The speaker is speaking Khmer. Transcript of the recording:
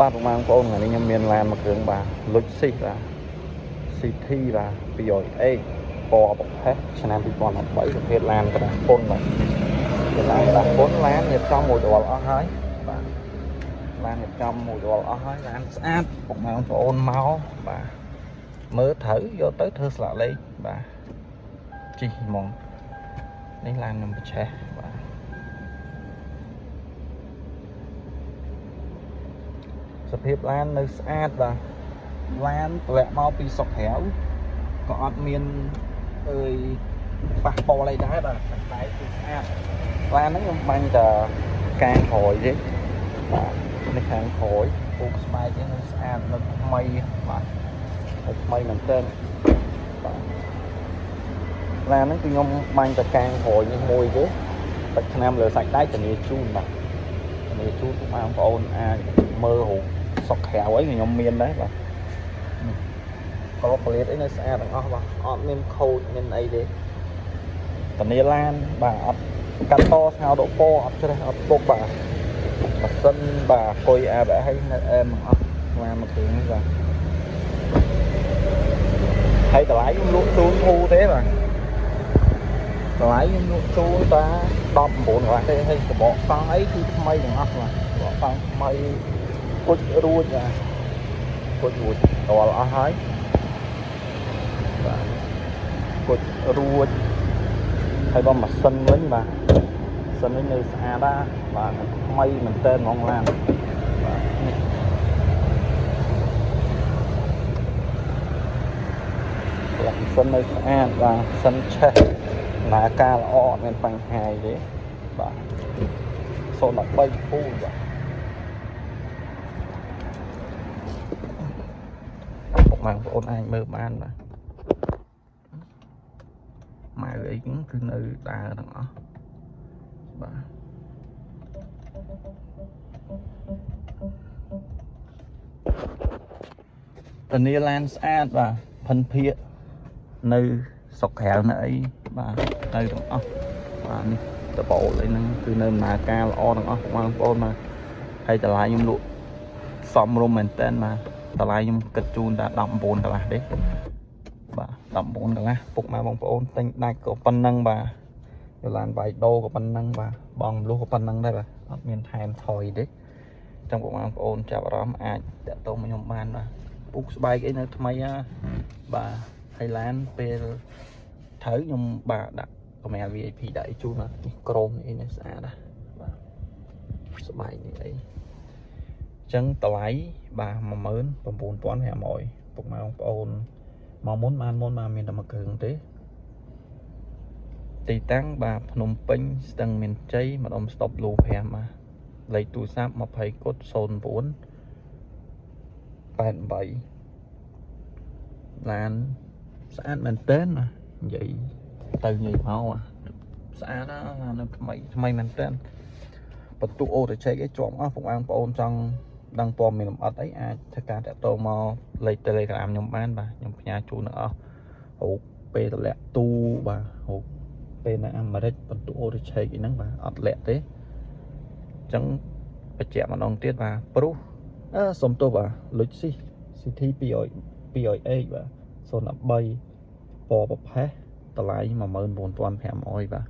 បាទបងប្អូនថ្ងៃនេះខ្ញុំមានឡានមួយគ្រឿងបាទលុចស៊ីបាទ CT បាទ 200H ពណ៌ប្រផេះឆ្នាំ2013ប្រភេទឡានក្រាស់ពុនបាទជាឡានក្រាស់ពុនឡានរៀបចំមួយដលអស់ហើយបាទឡានរៀបចំមួយដលអស់ហើយឡានស្អាតពុកម៉ែបងប្អូនមកបាទមើលត្រូវយកទៅធ្វើស្លាកលេខបាទជីហ្មងនេះឡានខ្ញុំប្រឆេះបាទសភាពឡាននៅស្អាតបាទឡានតម្លាក់មកពីសុកក្រៅក៏អត់មានអើយប៉ះពាល់អីដែរបាទតែគឺស្អាតឡានហ្នឹងខ្ញុំបាញ់តែកាងក្រោយទេបាទនេះខាងក្រោយពូកស្បែកនេះនៅស្អាតនៅថ្មីបាទនៅថ្មីមែនទែនបាទឡានហ្នឹងគឺខ្ញុំបាញ់តែកាងក្រោយនេះមួយទេទឹកឆ្នាំលើសាច់ដែកធានាជូនបាទធានាជូនពុកម៉ែបងប្អូនអាចមើលរូបសុកក្រៅអីខ្ញុំមានដែរបាទក្របពលាតអីនៅស្អាតទាំងអស់បាទអត់មានខូចមានអីទេធានាឡានបាទអត់កាត់តស្ងោដកពណ៌អត់ច្រេះអត់ពុកបាទម៉ាស៊ីនបាទគុយ ABS ឲ្យនៅអែមទាំងអស់ឡានមួយគ្រឿងនេះបាទហើយតម្លៃខ្ញុំលក់ជូនធូរទេបាទតម្លៃខ្ញុំលក់ជូនតា19កន្លះទេហើយសបកកង់អីគឺថ្មីទាំងអស់បាទសបកកង់ថ្មីគុជរួចបាទគុជរួចតលអស់ហើយបាទគុជរួចហើយបើម៉ាស៊ីនវិញបាទម៉ាស៊ីនវិញនៅស្អាតណាបាទថ្មីមែនតើហ្មងឡានបាទនេះឡានម៉ាស៊ីននៅស្អាតបាទម៉ាស៊ីនឆេះដំណើរការល្អអត់មានបញ្ហាអីទេបាទ013 full បាទពុកម៉ែបងប្អូនអាចមើលបានបាទម៉ៅអីហ្នឹងគឺនៅដើរទាំងអស់បាទធានាឡានស្អាតបាទផិនភាកនៅស្រុកក្រៅនៅអីបាទនៅទាំងអស់បាទនេះដបូលអីហ្នឹងគឺនៅដំណើរការល្អទាំងអស់បងប្អូនបាទហើយតម្លៃខ្ញុំលក់សមរម្យមែនតើបាទតម្លៃខ្ញុំគិតជូនតែ19កន្លះទេបាទ19កន្លះពុកម៉ែបងប្អូនទិញដាច់ក៏ប៉ុណ្ណឹងបាទយកឡានបាយដូក៏ប៉ុណ្ណឹងបាទបងមលុះក៏ប៉ុណ្ណឹងដែរបាទអត់មានថែមថយទេចឹងពុកម៉ែបងប្អូនចាប់អារម្មណ៍អាចតាក់ទងមកខ្ញុំបានបាទពុកស្បែកអីនៅថ្មីណាបាទហើយឡានពេលត្រូវខ្ញុំបាទដាក់កាមេរ៉ា VIP ដាក់អីជូនបាទនេះក្រមនេះអីនេះស្អាតណាបាទស្បែកនេះអីចឹងតម្លៃបាទ19500ពុកម៉ែបងប្អូនមកមុនបានមុនបាទមានតែមួយគ្រឿងទេទីតាំងបាទភ្នំពេញស្ទឹងមានជ័យម្ដុំស្តុបលូ5បាទលេខទូរស័ព្ទ20កុដ09 88ឡានស្អាតមែនតើណានិយាយទៅនិយាយមកស្អាតណាស់ឡាននៅថ្មីថ្មីមែនតើបន្ទុកអូតូឆែកឯងជាប់អស់ពុកបងប្អូនចង់ដឹងព័ត៌មានលម្អិតអីអាចធ្វើការតាក់ទងមកលេខ Telegram ខ្ញុំបានបាទខ្ញុំផ្ញើជូនទាំងអស់រូបពេលតម្លាក់ទូបាទរូបពេលនៅអាមេរិកបន្ទុកអូតូឆែកអីហ្នឹងបាទអត់លាក់ទេអញ្ចឹងបញ្ជាក់ម្ដងទៀតបាទព្រោះអឺសុំទោសបាទលុចស៊ី CT 200 200H បាទ013ពណ៌ប្រផេះតម្លៃ19500បាទ